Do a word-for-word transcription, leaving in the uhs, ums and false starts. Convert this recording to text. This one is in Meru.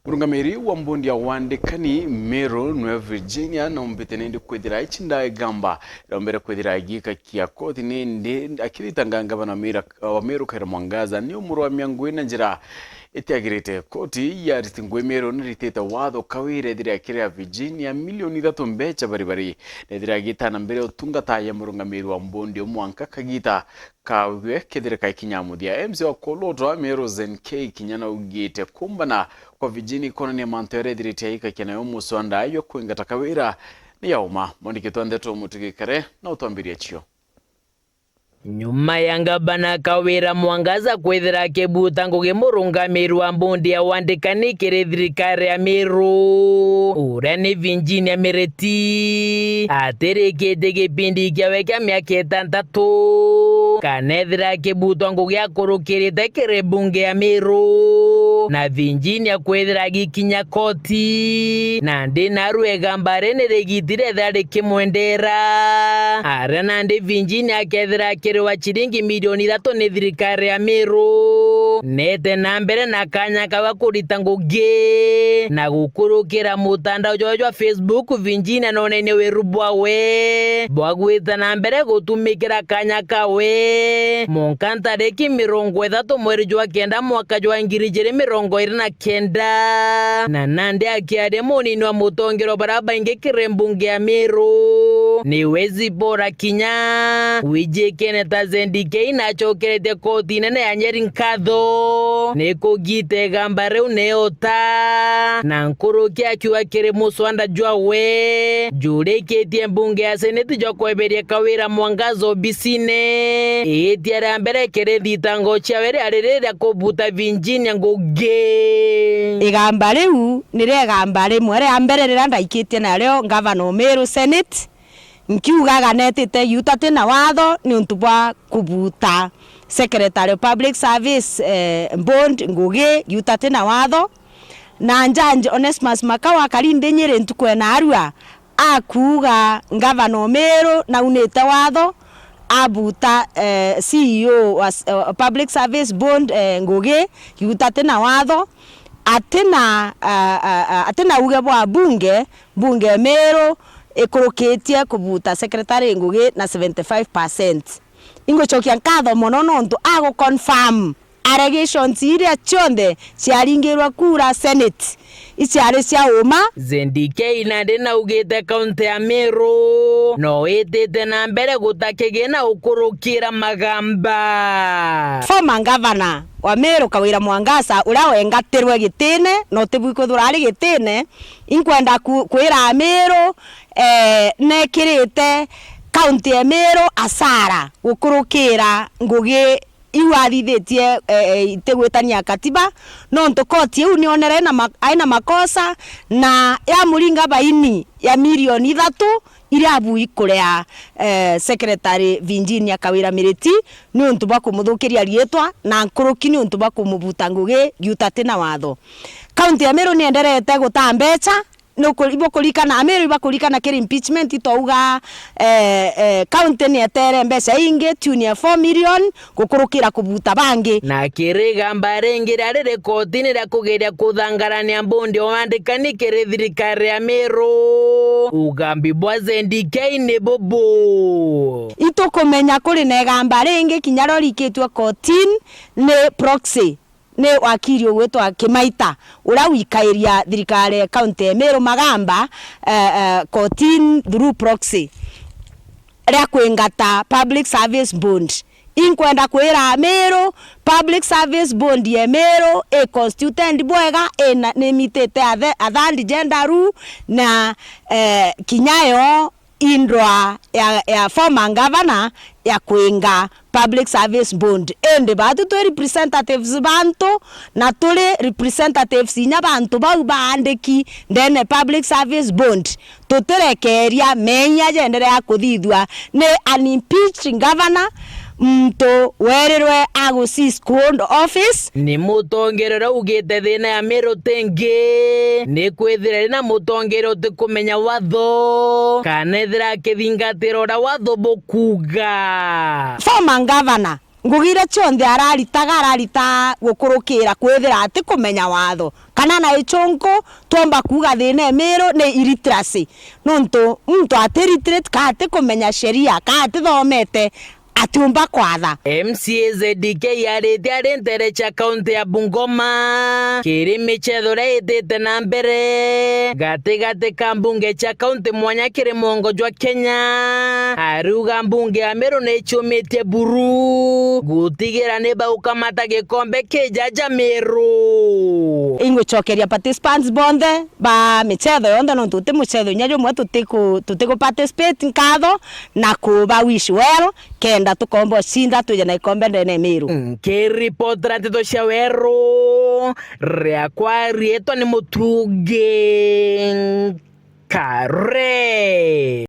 Murungamiri wa mbondi ya wandikani Meru nwe Virginia naumbite nindi kwithira ici ndaigamba irombere kwithira agikakia koti nindi akithitanga ngavana wa Meru, wa Meru Kawira Mwangaza ni umurwamia ngui na njira itiagirite. Koti ya riti ngui Meru niritite watho Kawira ethire akiria Virginia milioni ithatu mbecha bari bari, na ethire agitana mbere utungata ya murungamiri wa mbondi mwanka kagita kawe kethire kaikinya muthia. M C wa Kolotwa Meru Zen K kinya naugite kumbana kwa Virginia ikonania mantu yaria ethirite aikakia nayo muswanda ayo kwingata Kawira ni yauma. Mwandiki twa ndeto Mutugi Kare na utwambiria cio. Nyuma ya ngavana Kawira Mwangaza kwithira akibuta ngugi murungamiri wa mbondi ya wandikani kiri thirikari ya Meru, uria ni Virginia Mireti, atirikitie gipindi kiawe kia miaka itantatu, kana ethira akibutwa ngugi akurukirite kiri mbunge ya Meru, na Virginia kwithira agikinya koti, nandi narua igamba ri nirigitire ethira rikimwendera, aria nandi Virginia akethira akiriwa ciringi milioni ithatu ni thirikari ya Meru. Nete na mbere na kanya kawe kurita ngugi na gukurukira mutandao jwawe jwa Facebook, Virginia nonenie wiru bwawe bwa gwita na mbere gutumikira kanya kawe. Mwanka ntariki mirongo ithatu mweri jwa kenda mwaka jwa ngiri ijiri mirongo iri na kenda, na nandi akiaria munini wa mutongeria wa baria baingi kiri mbunge ya Meru, niwe Zipporah Kinya, wijikene ta Zen K nacokeretie koti nene ya Nyeri nkatho ni kugita igamba riu neota, na nkuruki akiuga kiri muswanda jwawe jurikitie mbunge ya Seneti jwa kweberia Kawira Mwangaza obisine. Iitia ria mbere kiri thitango ciawe riari riria kubuta Virginia ngugi. Igamba riu nirio igamba rimwe ria mbere riria ndaikitie nario ngavana o Meru Senate, nkiugaga netite giuta ti na watho niuntu bwa kubuta Secretary of Public Service, eh, Board ngugi giuta ti na watho. Na Judge Onesmus Makau akari nthi Nyeri ntuku ya naarua akuuga ngavana o Meru naunite watho abuta, eh, C E O wa s-, eh, Public Service Board, eh, ngugi giuta ti na watho, ati na, ah, ah, ah, ati na uge bwa bunge, bunge Meru ikurukitie kubuta secretary ngugi na seventy five percent. Ingucokia nkatho mono nontu agu confirm allegations iria cionthe ciaringirwe kura Senate iciari cia uma. Zen K nandi naugite kaunti ya Meru no itite na mbere guta kigina ukurukira magamba. Former governor wa Meru Kawira Mwangaza, uria wengatirwe gitine na utibwi kwithirwa ari gitine, inkwenda ku-, kwira Ameru, eh, nekirite kaunti ya Meru asara gukurukira ngugi iu athithitie, eh, eh, itigwitania katiba, nontu koti iu nionere ena ma-, aina makosa na yamuringa baini ya milioni ithatu iria abu ikurea, eh, Secretary Virginia Kawira Miriti niuntu bwa kumuthukiria riitwa na nkuruki niuntu bwa kumubuta ngugi giuta ti na watho. Kaunti ya Meru nienderete gutaa mbecha, nuku-, ibukurikana, Ameru ibakurikana kiri impeachment itwauga, eh, eh, county nietere mbeca ingi tune ya four million gukurukira kubuta bangi. Na kiri igamba ringi riari ri kotini ria kugeria kuthangarania mbundi o wandikani kiri thirikari ya Meru, ugambi bwa Zen K ni bubu. Itukumenya kuri na igamba ringi kinya riorikitue kotini ni proxy. Ni wakiri ugwitwa Kimaita, uria wikairia thirikari ya kaunti ya Meru magamba, eh, eh, kotini through proxy, ria kwingata Public Service Board. Inkwenda kwira Ameru, Public Service Board ya Meru i constituted bwega, ina, nimitite athe-, athandi gender rule na, eh, kinya yo indwa ya, ya former governor ya kwinga Public Service Board. Indi batu twi representatives bantu, na turi representatives inya bantu bau baandiki ndene Public Service Board. Tutirekeria meeyia jenderea kuthithua ni an impeached governor, muntu werirwe agu cease hold office. Ni mutongeria uria ugite thina ya Meru tingi, ni kwithira ri na mutongeria utikumenya watho, kana ethira akithingatira uria watho bukuuga. Former governor Ngugi iria cionthe araritaga, ararita gukurukira kwithira atikumenya watho. Kana na ichunku, twomba kuuga thina e Miru ni illiteracy. Nontu muntu ati illiterate, ka atikumenya sheria, ka atithomete, atiumba kwatha. M C A Z D K aritie ari ntere cia kaunti ya Bungoma kiri michetho iria itite na mbere gatigati ka mbunge cia kaunti mwanya kiri mwongo jwa Kenya. Ariuga mbunge ya Miru ni icumitie buru gutigira ni baukamata gikombe ki jaja Miru. Ingwicokeria participants bonthe ba michetho yonthe, nontu uti muchetho inya jumwe tutiku-, tutiku participate nkatho na kuba wish well, kenda tukomba ucinda twije na ikombe ndene ya Miru. Nkiripotera nteto cia weru, riakwa riitwa ni Mutungi Nkare.